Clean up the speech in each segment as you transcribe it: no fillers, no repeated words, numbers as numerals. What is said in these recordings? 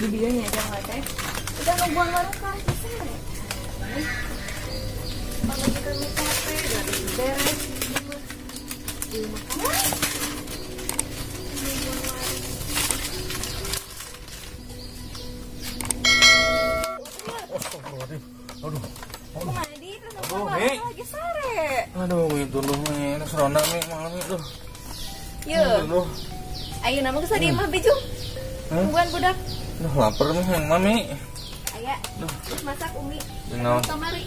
Di dieu nya jangan teh. Udah nungguan warung kah bisa. Pamajikan mah capek, udah beres di rumah. Aduh. Aduh, Mi. Lagi sare. Aduh, Mi, tunduh Mi, ini serona Mi, malam Mi tuh. Yuk. Ayo nama geus di imah bijung. Tungguan budak. Duh, lapar Mi, yang mami. Aya. Terus masak Umi. Naon? Kamari.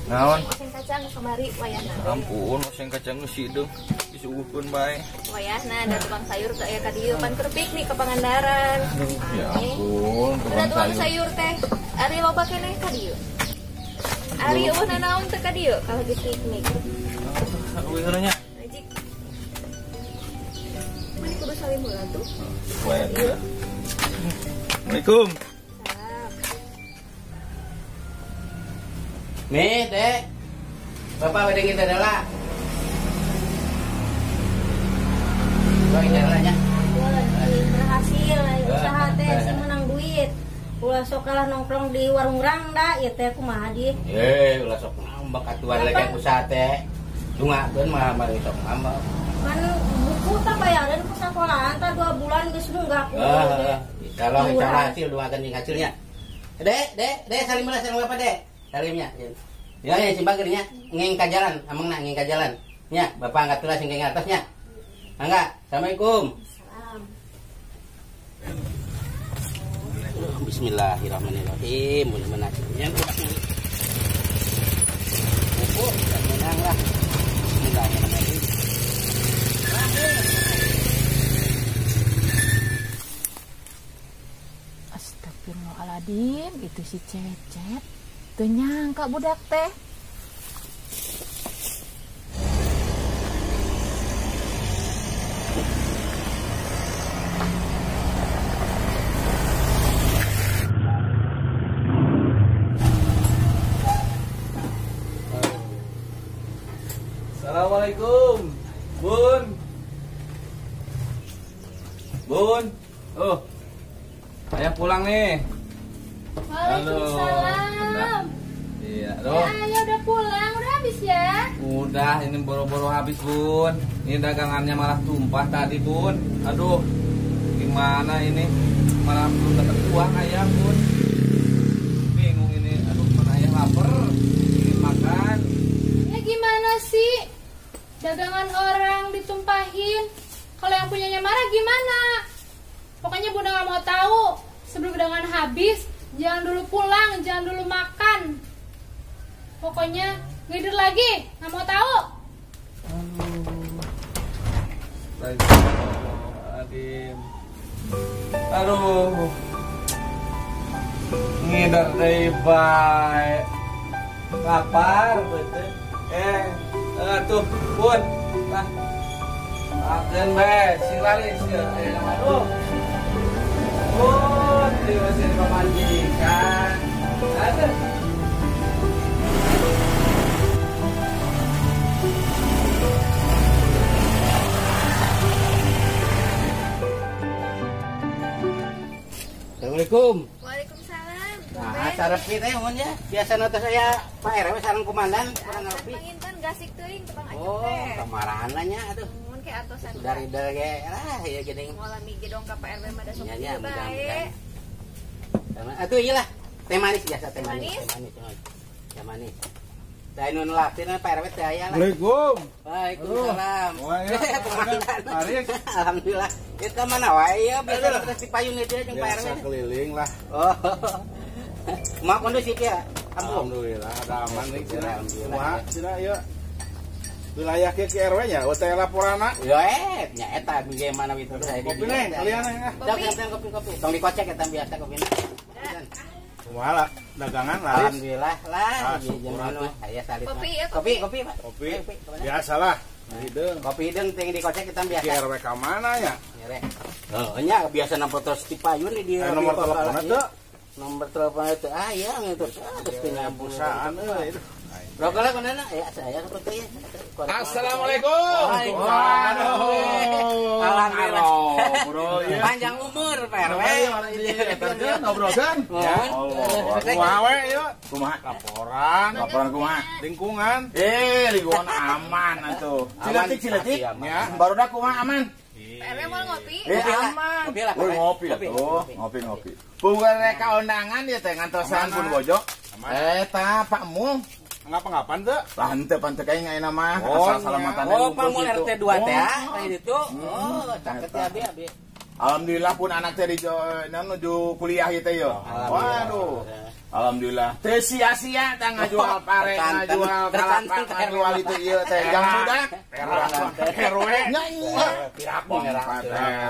Naon? Oseng kacang kamari wayahna. Ampun, oseng kacang geus hideung. Disuguhkeun bae. Wayahna ada tukang sayur teh aya ka dieu pan keur piknik ke Pangandaran. Aduh, ya ampun, tukang sayur teh. Ari loba keneh ka dieu. Ari eueuh nanaon teh ka dieu kalau di piknik. Eueuh nya. Ajik. Mani kudu salim heula tuh. Assalamualaikum. Nih, Dek. Bapak bade kita adalah. Bapak kita nya. Berhasil usaha teh sing menang duit. Ulah sok kalah nongkrong di warung rangda ieu teh kumaha di? Ulah sok ngambek atuan lagi usaha teh. Dungakeun mah mari sok ngambek. Kan buku tah bayaran ku sakolahan tah 2 bulan geus nunggak. Heeh. Kalau cara hasil dungakeun jeung hasilnya. Dek, Dek, Dek salim heula sareng Bapak, Dek. Salimnya. Ya, ya simbah geuning nya. Ngeng ka jalan, amengna ngeng ka jalan. Nya, Bapak angkat heula sing keng atas nya. Mangga. Assalamualaikum. Salam. Bismillahirrahmanirrahim. Mudah-mudahan yang pupuk dan menang lah. Bismillahirrahmanirrahim. Astagfirullahaladzim, itu si Cecep. Teu nyangka budak teh. Assalamualaikum, Bun. Bun, oh, ayah pulang nih. Waalaikumsalam. Iya, loh. Ya, ayah udah pulang, udah habis ya? Udah, ini boro-boro habis, Bun. Ini dagangannya malah tumpah tadi, Bun. Aduh, gimana ini? Malah belum dapat uang ayah, Bun. Bingung ini. Aduh, mana ayah lapar, ingin makan. Ya gimana sih? Dagangan orang ditumpahin. Kalau yang punyanya marah gimana? Pokoknya Bunda nggak mau tahu. Sebelum dagangan habis, jangan dulu pulang, jangan dulu makan. Pokoknya ngider lagi, nggak mau tahu. Aduh, ngider deh bae. Lapar, betul. Tuh, Bun. Lah. Makan bae, sing laris ya. Aduh. Bun, diusir pemajikan. Aduh. Assalamualaikum. Waalaikumsalam. Nah, sarep kita ya, ya. Biasa nota saya Pak RW sareng komandan kurang ngerti. Panginten gasik teuing tukang acuk teh. Oh, kamarana nya atuh. Mun ke atosan. Dari dari ge lah ya geuning. Moal migi dong ka Pak RW mah da sok ya, bae. Atuh ieu lah, teh manis biasa teh manis, teh manis. Teh manis. Da nu nolakkeun Pak RW teh aya lah. Assalamualaikum. Waalaikumsalam. Alhamdulillah. Ieu ka mana wae ya biasa terus dipayun ieu jeung Pak RW. Biasa keliling lah. Oh. Kumaha kondusif ya? Alhamdulillah ada aman nih cenah. Kumaha cenah ieu? Wilayah ke RW nya teh laporanna. Ya nya eta bagaimana itu saya di. Kopi neng, kalian ah. Kopi kopi. Tong dikocek eta biasa kopina. Kumaha lah dagangan laris. Alhamdulillah lah jeung aya salit. Kopi ya kopi kopi Pak. Kopi. Biasalah. Hideung. Kopi hideung teh dikocek kita biasa. Ki RW ka mana nya? Heuh nya biasa nampo terus dipayun di dieu. Nomor teleponna teu? Nomor telepon itu ah ya gitu. Terus tinggal perusahaan euy. Rokok lah mana ya saya seperti Assalamualaikum. Alhamdulillah. Bro, panjang umur Pak RW. Ngobrol kan? Ya Allah. Kumaha we yuk? Kumaha? Laporan. Laporan kumaha? Lingkungan. Lingkungan aman atuh. Ciletik. Ya. Barudak kumaha aman? Pak RW mau ngopi? Aman. Ngopi lah tuh. Ngopi. Bukan reka undangan ya teh ngantosan pun bojo. Eta Pak Mul. Ngapa-ngapan tuh? Lah henteu pan teu kayak ayeuna mah. Asal salamatan. Oh, Pak Mul RT 2 teh kayak gitu. Oh, caket ya abi. Alhamdulillah pun anak teh di nuju kuliah ieu teh yo. Waduh. Alhamdulillah. Teu sia-sia tah ngajual pare, ngajual kalapa, ngajual itu ieu teh. Jang budak. RW. Nya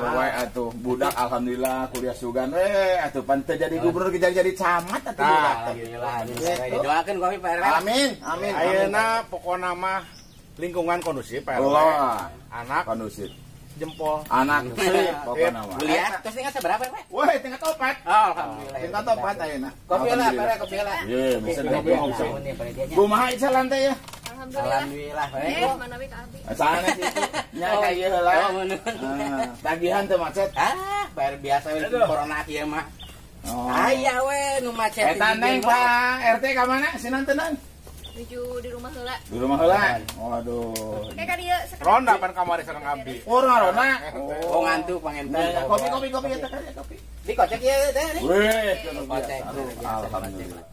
RW atuh budak alhamdulillah kuliah sugan we atuh pan teu jadi gubernur jadi camat atuh budak teh. Alhamdulillah. Didoakeun ku Pak RW. Amin. Amin. Ayeuna pokona mah lingkungan kondusif Pak RW. Anak kondusif. Jempol anak sip pokokna mah. Kuliah terus tingkat seberapa, Pak? Woi, tingkat 4. Oh, alhamdulillah. Tingkat 4 ayeuna. Kopi lah, Pak, kopi lah. Ye, bisa kopi. Kumaha ieu lantai ya? Alhamdulillah. Alhamdulillah, Pak. Mana we ka abi? Sana kitu. Nya ka ieu heula. Tagihan teu macet. Ah, bayar biasa we corona ieu mah. Aya we nu macet. Eta neng Pak RT ka mana? Sinantenan? Nuju di rumah heula. Di rumah heula. Waduh. Kayak ka dieu ronda pan kamari sareng abdi. Oh, ronda. Oh, ngantuk panginten. Kopi kopi eta kopi. Di kocek ieu teh. Weh, kocek. Alhamdulillah.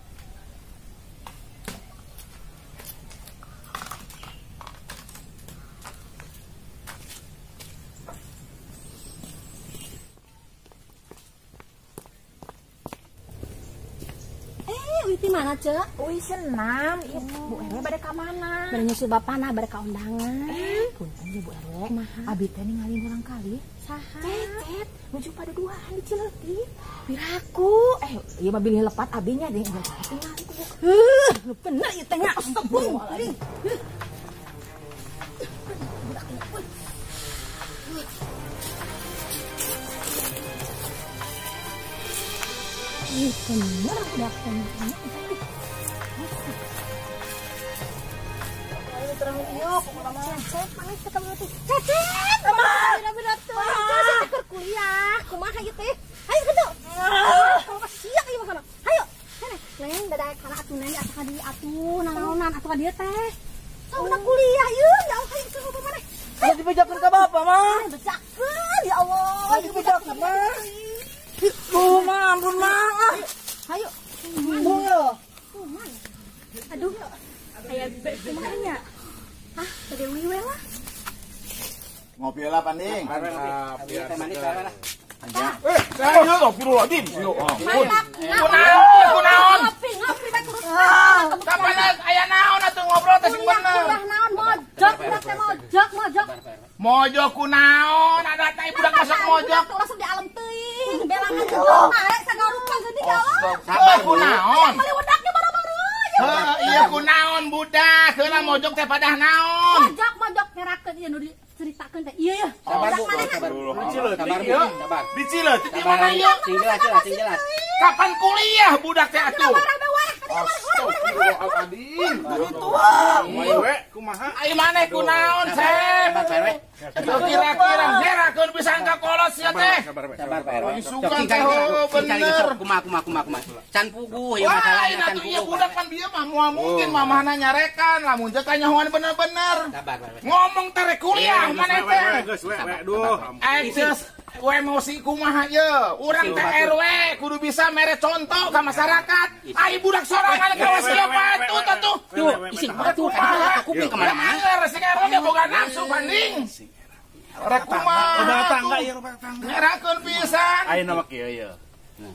Di mana, Cek? Uy, senam. Iya, Bu RW bade ka mana? Bade nyusul bapana, bade ka undangan. Punten ya Bu RW. Kumaha? Abi teh ningali urang kali. Saha? Cecep, nuju pada duaan di Ciletik. Piraku. Ieu mah bilih lepat abinya deh. Tingali ku Bu. Bener ieu teh nya. Astagfirullahaladzim. Ih, bener udah temen. Cecep, mana sih kamu tuh? Cecep, bener-bener tuh. Cecep kuliah, kumaha ieu teh? Hayu kitu. Kalau siap ieu mah. Hayu. Neng, dadak kana atuh neng atuh ka dieu atuh, nanaonan atuh ka dieu teh. Sok udah kuliah ieu, ya Allah hayu ke bapak maneh. Hayu dibejakeun ka bapak mah. Bejakeun ya Allah, dibejakeun mah. Bu, mah, ampun mah. Hayu. Bu yo. Aduh. Aya kumaha nya? Ah, bade wiwe lah. Ngopi lah panding. Teh manis lah. Saya astagfirullahaladzim. Mantap. Kunaon? Ngopi, ngopi bae terus. Kapan aya naon atuh ngobrol teh sing bener. Kuliah naon mojok, budak teh mojok, mojok. Mojok kunaon? Ada teh budak masuk mojok. Langsung di alam teuing. Belangan jeung pare sagarupa geuning ya Allah. Sabar kunaon? Beli wedaknya baru-baru. Heuh, ieu kunaon budak? Heula mojok teh padah naon? Mojok, mojok ngerakeun ieu nu diceritakeun teh. Ieu ya. Sabar Bu, sabar. Sabar Bu, sabar. Di Ciletik di mana ieu? Sing jelas, jelas, sing jelas. Kapan kuliah budak teh atuh? Astagfirullahaladzim. Itu ah. We, kumaha? Ai maneh kunaon, Sep? Kira-kira ngerakeun pisan ka kolot sia teh. Sabar Pak RW. Isukan teh bener. Kumaha kumaha kumaha kumaha. Can puguh ieu masalahnya can puguh. Ieu budak kan bieu mah moal mungkin mamahna nyarekan lamun teh kanyahoan bener-bener. Sabar Pak RW. Ngomong teh rek kuliah maneh teh. Geus we, duh. Geus we emosi kumaha ye? Urang teh RW kudu bisa mere contoh ka masyarakat. Ai budak sorangan kawas ieu patut atuh. Tuh, isin batu kumaha kuping kemana-mana. Sing RW ge boga nafsu banding. Rek kumaha? Rumah tangga ieu rumah tangga. Ngerakeun pisan. Ayeuna mah kieu ye.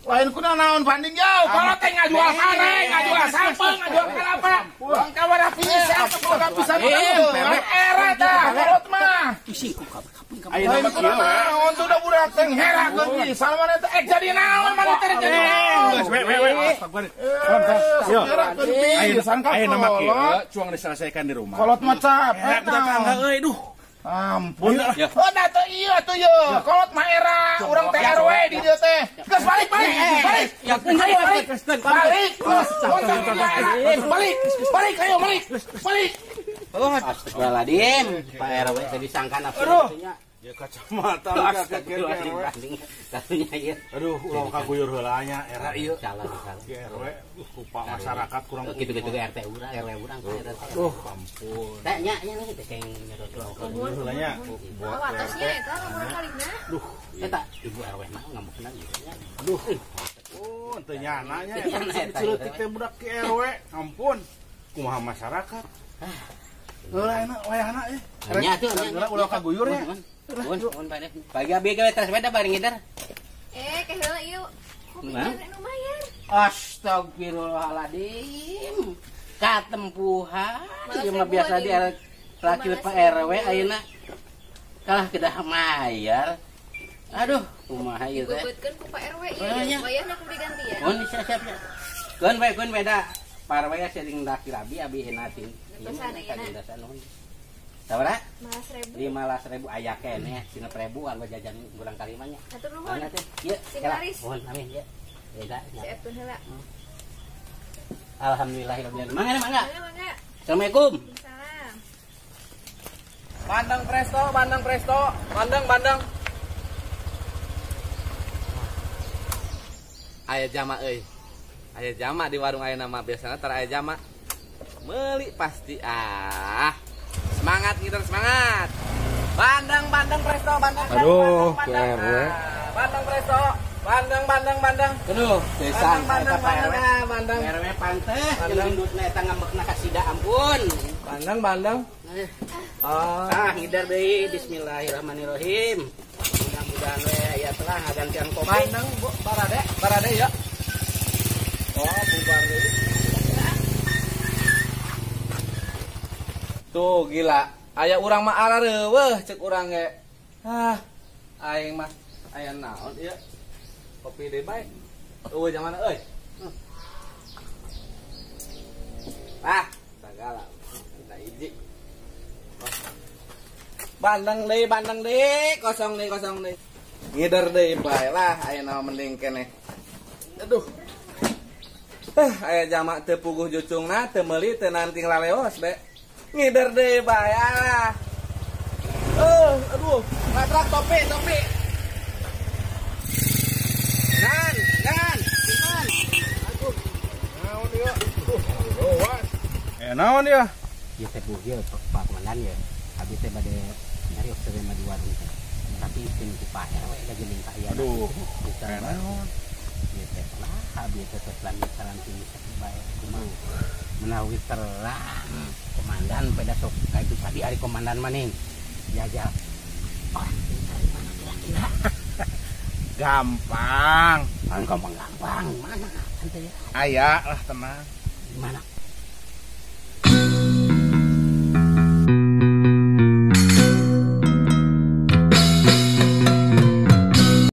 Lain kuna naon banding jauh. Kalau teh ngajual pare, ngajual sampeu, ngajual kalapa. Urang kawarah pisan, boga pisan. Era tah, kolot mah. Isin ku kuping Ayeuna mah kieu we. Naon tuh da budak teh ngerakeun pisan maneh teh jadi naon maneh teh jadi naon. Geus we we we. Astagfirullah. Pisan ka Ayeuna mah kieu cuang diselesaikan di rumah. Kolot mah capek. Budak tangga euy duh. Ampun. Oh, da teu ieu atuh ye. Kolot mah era urang teh RW di dieu teh. Geus balik balik. Balik. Balik. Balik. Balik. Balik ayo balik. Balik. Astagfirullahaladzim. Pak RW teh disangka nafsu nya. Ya kacamata RW. Aduh, ulah kaguyur heula nya era ieu. Salah. RW ku masyarakat kurang gitu-gitu RT urang, RW urang. Duh, ampun. Teh nya nya teh keng nyerot heula nya. Buat atasnya eta nomor kalina. Duh, eta ibu RW mah ngamukna gitu nya. Aduh. Oh, teu nyana nya eta leutik teh budak ki RW. Ampun. Kumaha masyarakat. Heula enak wayahna euy. Nya atuh heula ulah kaguyur nya. Mun, mun pada. Pagi abi gawe tas beda bareng ngider. Eh, heula ieu. Kopi nu mayar. Astagfirullahaladzim. Katempuhan. Ieu mah biasa di laki Pak RW ayeuna. Kalah kedah mayar. Aduh, kumaha ieu teh? Dibebeutkeun ku Pak RW ieu. Wayahna kudu diganti ya. Mun siap-siap. Keun bae keun beda. Pak RW sering laki abi abi henatin. Pesan ayeuna. Sabaraha? 15.000. 15.000 aya keneh, 9.000 anggo jajan urang kalimanya. Hatur nuhun. Ieu, sing laris. Nuhun, amin ya. Eta. Siapkeun heula. Alhamdulillahirabbil alamin. Mangga, mangga. Mangga. Assalamualaikum. Salam. Bandeng presto, bandeng presto, bandeng bandeng. Aya jama euy. Aya jama di warung ayeuna mah biasana tara aya jama. Meuli pasti ah. Semangat ngider semangat. Bandeng bandeng presto bandeng. Aduh, bandeng, bandeng, bandeng presto. Bandeng bandeng bandeng. Aduh, bandeng bandeng bandeng bandeng. RW panteh jeung indutna eta ngambekna ka sida ampun. Bandeng bandeng. Ah, ngider deui bismillahirrahmanirrahim. Mudah-mudahan we aya telah ngagantian kopi. Bandeng Bu, barade, barade ya. Oh, bubar deui. Tuh gila, aya urang mah arareuweuh cek urang ge. Ah, aing mah aya naon ieu? Kopi deui bae. Eueuh jamana euy. Ah, sagala. Kita hiji. Bandeng deui, kosong deui, kosong deui. Ngider deui bae lah, aya naon mending keneh. Aduh. Aya jamak teu puguh jucungna, teu meuli, teu nanting laleos be. Ngider deh bae lah. Aduh, ngatrak topi, topi. Nan, nan, simpan. Aduh. Naon ieu? Awas. Naon ieu? Ieu teh bugil Pak Komandan ya. Abi teh bade nyari observe mah di warung teh. Tapi isin ku Pak RW da geuning ka ieu. Aduh, naon? Ieu teh lah abi teh teh salam tinggi bae kumaha. Menawi terang komandan pada sok kayak itu tadi ari komandan maning jajal orang dari mana kira-kira gampang gampang gampang mana santai aya lah tenang di mana